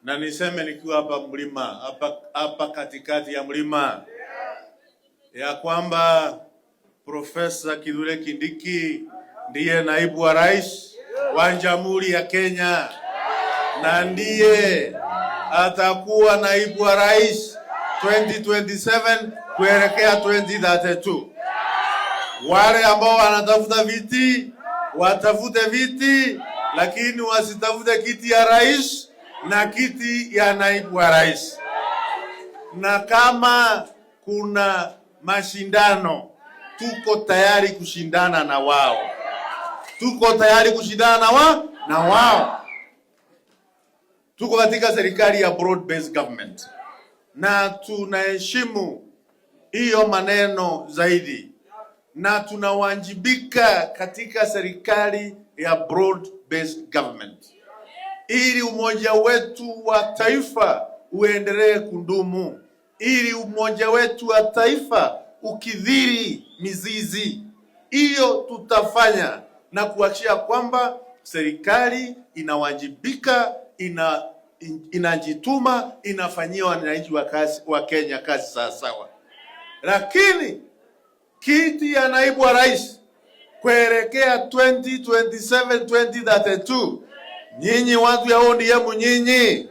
Na niseme nikiwa hapa mlima hapa, hapa katikati ya mlima ya kwamba Profesa Kithure Kindiki ndiye naibu wa rais wa Jamhuri ya Kenya na ndiye atakuwa naibu wa rais 2027 kuelekea 2032. Wale ambao wanatafuta viti watafute viti, lakini wasitafute kiti ya rais na kiti ya naibu wa rais. Na kama kuna mashindano, tuko tayari kushindana na wao, tuko tayari kushindana na wao. Tuko katika serikali ya broad based government na tunaheshimu hiyo maneno zaidi, na tunawajibika katika serikali ya broad based government ili umoja wetu wa taifa uendelee kudumu, ili umoja wetu wa taifa ukidhiri mizizi. Hiyo tutafanya na kuhakikisha kwamba serikali inawajibika, inajituma, inafanyia wananchi wa Kenya kazi sawasawa. Lakini kiti ya naibu wa rais kuelekea 2027 2032, nyinyi watu ya ODM, nyinyi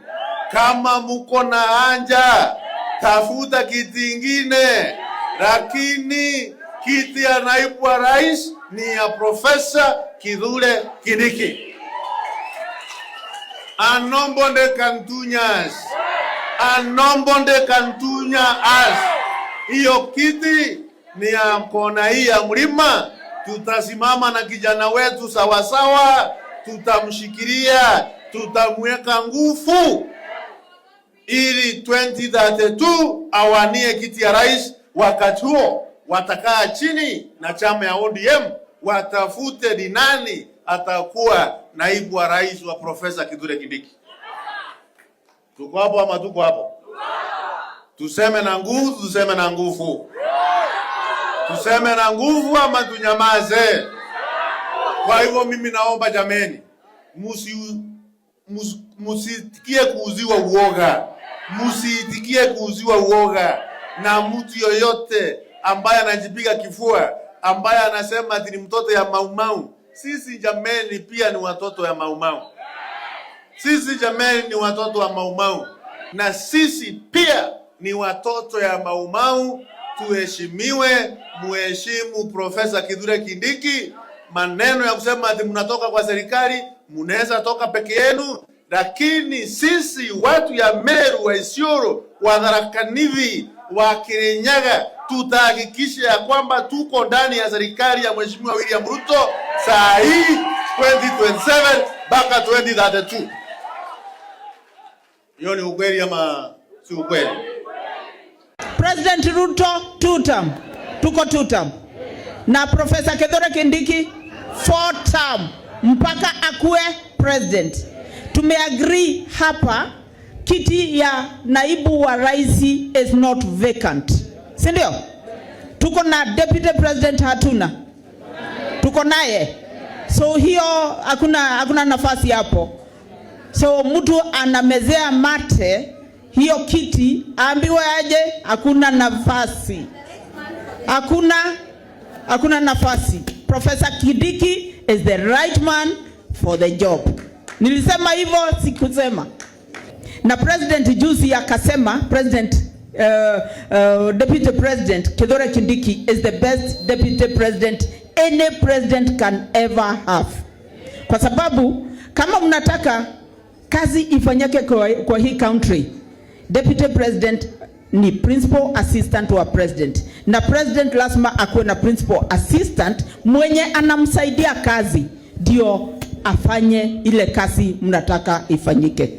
kama muko na haja, tafuta kiti ingine, lakini kiti ya naibu wa rais ni ya Profesa Kithure Kindiki. And nobody can tunya us. And nobody can tunya us. Hiyo kiti ni ya kona hii ya mlima. Tutasimama na kijana wetu sawasawa, tutamshikilia, tutamweka nguvu ili 2032 awanie kiti ya rais. Wakati huo watakaa chini na chama ya ODM watafute ni nani atakuwa naibu wa rais wa Profesa Kithure Kindiki. Tuko hapo ama tuko hapo? Tuseme na nguvu, tuseme na nguvu, tuseme na nguvu ama tunyamaze? Kwa hivyo mimi naomba jameni, musitikie kuuziwa uoga, musiitikie kuuziwa uoga na mtu yoyote ambaye anajipiga kifua, ambaye anasema ati ni mtoto ya Maumau. Sisi jameni, pia ni watoto ya Maumau. Sisi jameni, ni watoto wa Maumau, na sisi pia ni watoto ya Maumau. Tuheshimiwe, muheshimu Profesa Kithure Kindiki. Maneno ya kusema ati mnatoka kwa serikali, mnaweza toka peke yenu, lakini sisi watu ya Meru, wa Isiolo, wa Tharaka Nithi, wa Kirinyaga tutahakikisha ya kwamba tuko ndani ya serikali ya Mheshimiwa William Ruto saa hii 2027 mpaka 2032. Hiyo ni ukweli ama si ukweli? President Ruto two term, tuko two term, na Professor Kithure Kindiki four term mpaka akuwe president. Tumeagree hapa kiti ya naibu wa rais is not vacant, si ndio? Tuko na deputy president, hatuna, tuko naye, so hiyo hakuna nafasi hapo. So mtu anamezea mate hiyo kiti, aambiwe aje, hakuna nafasi, hakuna nafasi. Professor Kindiki is the right man for the job. Nilisema hivyo, sikusema. Na president juzi akasema, president deputy president Kithure Kindiki is the best deputy president any president can ever have, kwa sababu kama mnataka kazi ifanyike kwa hii country, deputy president ni principal assistant wa president, na president lazima akuwe na principal assistant mwenye anamsaidia kazi ndio afanye ile kazi mnataka ifanyike.